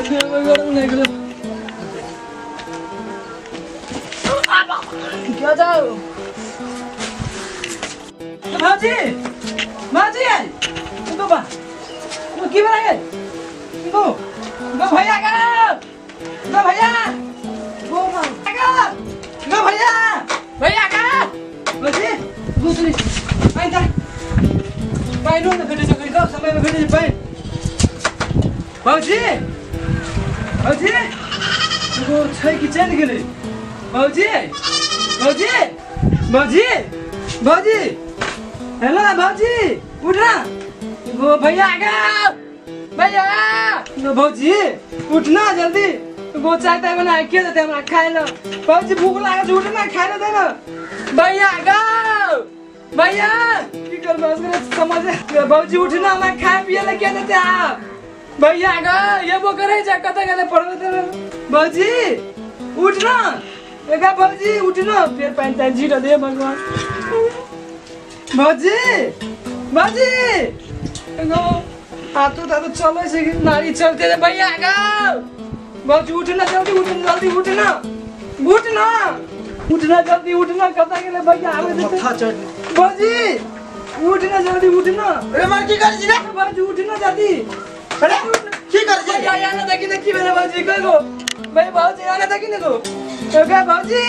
गरम लागि गेलै। क्या जाओ भाउजी, भाउजी गो बा की भेलै गे? गो गो भैया गे, गो भैया, गो मा गे, गो भैया, भैया गे। भौजी गुसली पानि दा, पानिओ नहि भेटै छै कहियो, समयमे भेटै छै पानि। भौजी, भौजी गो छै कि चलि गेलै? भौजी, भौजी, भौजी, भौजी, हेलो ना भौजी, उठ ना। गो भैया गे, भैया गो भौजी उठ ना जल्दी। गो चाय ताय बना के देते हमरा खाय ल। भौजी भूख लागल छै, उठ ना, खाय ल दे ना। भैया गो, भैया की करबै समझ। भौजी उठ ना, हमरा खाय पिए ल के देते आप? भैया गो ये वो करे छै, कतऽ गेलै पढ़बै तढ़बै? भौजी उठ ना, एगा भौजी उठ ना, फेर पानि तानि छीट दे भगवान। भौजी, भौजी एगो हाथो ताथो चलै छै कि नारी चलते रे। भैया गो, भौजी उठ ना जल्दी, उठ ना जल्दी, उठ ना, उठ ना, उठ ना जल्दी, उठ ना। कतऽ गेलै भैया? आबै देतै। माथा चढ़। भौजी उठ ना जल्दी, उठ ना। अरे मार की कर छी रे? भौजी उठ ना जल्दी। अरे की कर छी? भैया यहाँ ना देखी ने की भेलै भौजी कहियो। भाई भौजी यहाँ ना देखी ने गो। ओके भौजी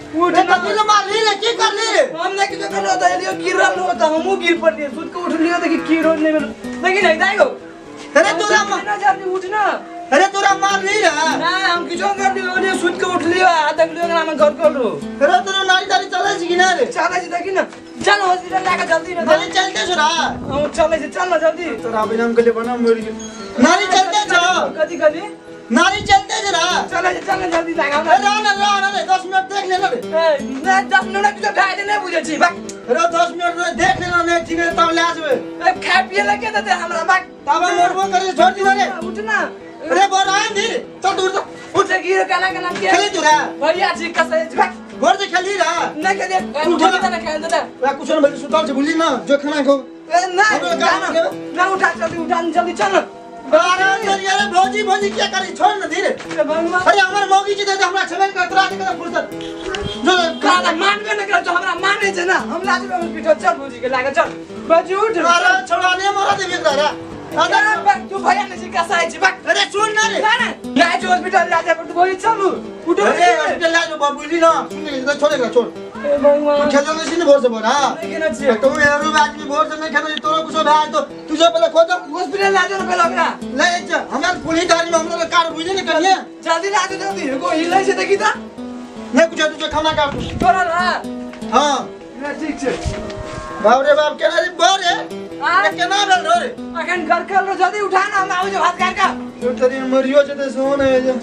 उठ रे ना। कथी ले मारली रे? की करली रे? हम नहीं किछो करलो तऽ एलियो गिरल रहो तऽ हमहूँ गिर पड़लियै, सुति कऽ उठलियो तऽ की रोड नहि भेल। देखी नहीं दाइ गो। अरे तोरा उठ ना जल्दी, उठ ना। अरे तोरा मारली रे? ना हम किछो करलियो, ओलियो सुति कऽ उठलियो आ देखलियो एकरा मे घर कर रहो। अरे तोरा नारी तारी चलै छी कि ना रे? चलै छी देखी ना, चल हॉस्पिटल लए कऽ जल्दी ना। नारी चलते छौ रा? हम चलै छी, चल ना जल्दी। तोरा बिना हम कहलियै बना मरि गेल। नारी चलते छौ? कथी कहली? नारी चलते छौ रा? चलै छी, चल ना जल्दी लगा। अरे रह ना, रह ना रे, 10 मिनट देख ले ना रे। ए ना 10 मिनट किछो भए जेतै नहि बुझै छी बाक। अरे 10 मिनट रे देख ले ना, नहीं ठीक है तब ले आसबे। ए खाय पिए लए के देतै हमरा बाक? तब हम मरबो करे, छोड़ दी रे। उठ ना। अरे बोल आन दी, चल दूर से उठ गिर केना केना के खेली तू रे? भैया छी कसै छी बाक। घर से खेली रे? नहि खेले। उठ। उठ ना, खेल देतै। वा कुछ न भेल, सुतल छै बुझली ना, जो खाना खो। ए ना हमरो गाँव ना, में ना उठा जल्दी, उठा जल्दी, चल ना। आराम करी। अरे भौजी भौजी क्या करी, छोड़ ना धीरे। ए भगवान। अरे हमर मौगी जी दे हमरा छेबे कर, तोरा के फुर्सत जो खाना मानबे न कर, हमरा माने छै ना, हम लाजबे हॉस्पिटल। चल भौजी के लागे चल। भौजी उठ। अरे छोड़ा ने मरा देबे एकरा रे। अरे बाक, तू भैया नहीं छी कसाई छी बाक। अरे सुन ना रे। ना ना ना जो हॉस्पिटल ला जाए पर तू भौजी चलू उठो। अरे हॉस्पिटल ला जो बुझली ना, सुन ले, छोड़ एकरा छोड़। ए भगवान। तू खेलल नहीं छी ने भोर से भोर? हां नहीं खेलल छियै। तू एहरू आदमी भोर से नहीं खेलल, तोरो कुछो भए तो तू जो पहिले खोज। हॉस्पिटल ला जाओ ना पहिले ओकरा। ले जा, हमरा पुलिस गाड़ी में हमरा कार बुझली ने करिए। जल्दी ला जाओ जल्दी, एगो हिलै छै देखी त। नहीं कुछ तू जो खाना खा तोरा ना। हां ना ठीक छै। बाप रे बाप, केना रे बाप रे? आ? अरे केना भेल रो रे? अखन घर कर लो जल्दी, उठा ना, हम आबै छै भात खा के। तू तरी मरियो छै त सोन है जे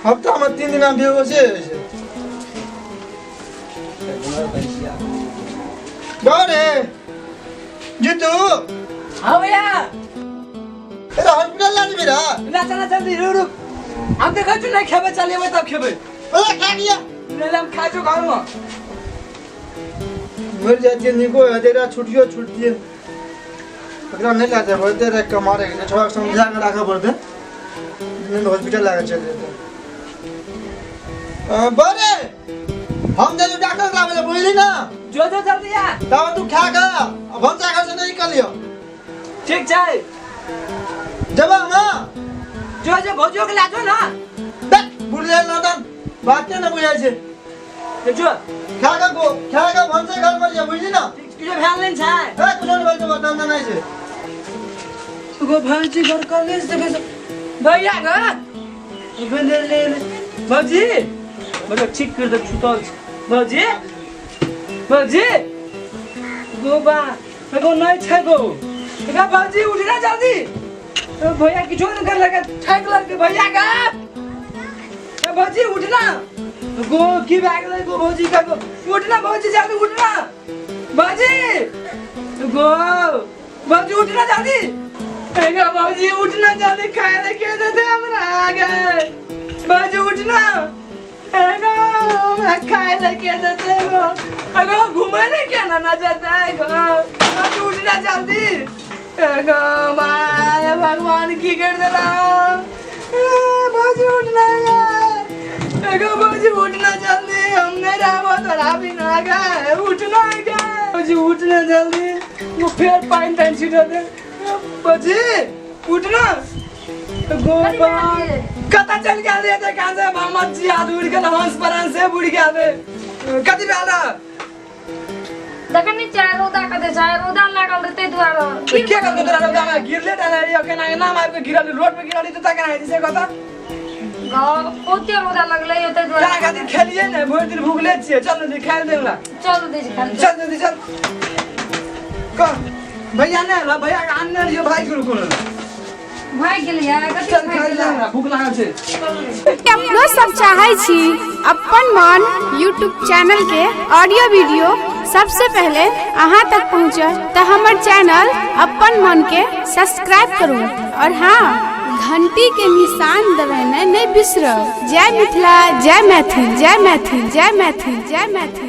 हफ्ता में 3 दिना बेहोशे होइ छै। बाप रे जीतू। हां भैया। अरे हॉस्पिटल ला जेबी रे? ना चल ना जल्दी, रुक रुक, हम देखै छु नहीं खेबै, चल एबै तब खेबै। अरे खा लिया। नहीं हम खाइ छु घर में। मर जाती निको है तेरा, छुट्टियो छुटती एकरा नहीं ला जाए पड़ते रे, कमा रे छोड़ा समझा के राखे पड़ते, नहीं तो हॉस्पिटल लाके चल जेते। बरे हम जे डॉक्टर लावे ले बुझली ना। जो जो जल्दी आ। तब तू खा के अब हम घर से नहीं निकलियो। ठीक छै। जब ना जो जो भौजियो के ला जो ना। देख बुझले ना तन बाते ना बुझाय छै। जो खा के गो खा के भनसा घर पर जा बुझली ना। किछो भेल नहीं छै। ए कुछो नहीं भेल छै, बदनाम नहीं छै। गो भौजी घर कॉलेज देखे भैया ग ले ले ले भौजी बोलो ठीक कर दे छुतल छै। भौजी, भौजी गो बा एगो नहीं छै गो एगा भौजी उठ ना जल्दी। ए भैया किछो नहीं कर लगे ठेक लगे भैया ग। ए भौजी उठ ना गो की भए गेलै गो भौजी का गो उठ ना भौजी जल्दी उठ ना भौजी गो भौजी उठ ना जल्दी। एगा भौजी उठ ना जल्दी, खाए ले के देते हमरा आगे। भौजी उठ ना, एगा हमरा खाए ले के देते गो। अगो घूमे ले के ना ना जाता है गो। भौजी उठ ना जल्दी। एगा my भगवान की कर देला। एगो भौजी उठना जल्दी, हम नहीं रहबो तोरा बिना गे, उठना गे भौजी, उठना जल्दी, वो फेर पानि तानि छिटऽ दे। भौजी उठना। गोपाल कतऽ चलि गेल रे? ते कहाँ से मामा जी हाथ उड़ि गेल, हंस पर से उड़ि गेल रे। कथी भेल रह? देखनी चाहे रौदा कते छै, रौदा लागल रहै ताहि दुआरे। के करतौ तोरा रौदा में? गिरले डाले रे, केना केना मारि के गिरल, रोड पे गिरल त केना हेतै से कतऽ? गाँव बहुते रौदा लगलै ताहि दुआरे। तोरा खातिर खेलिए ने, भरि दिन भुखले छियै। चल जल्दी खाइ दे हमरा। चल दै छै खाली। चल जल्दी चल। कह भैया ने रह, भैया के आनने रहियो, भागि गेल कोनो। भागि गेलियै कथी? चल भागि खाइ दे गेलै? हमरा, भूख लागल छै। अपनो सब चाहै छी अपन मन यूट्यूब चैनल के ऑडियो वीडियो सबसे पहले अहाँ तक पहुँचत, तऽ हमर चैनल अपन मन के सब्सक्राइब करू और हाँ, घंटी के निशान दबेनाइ नहि बिसरब। जय मिथिला, जय मैथिल, जय मैथिल, जय मैथिल, जय मैथिल।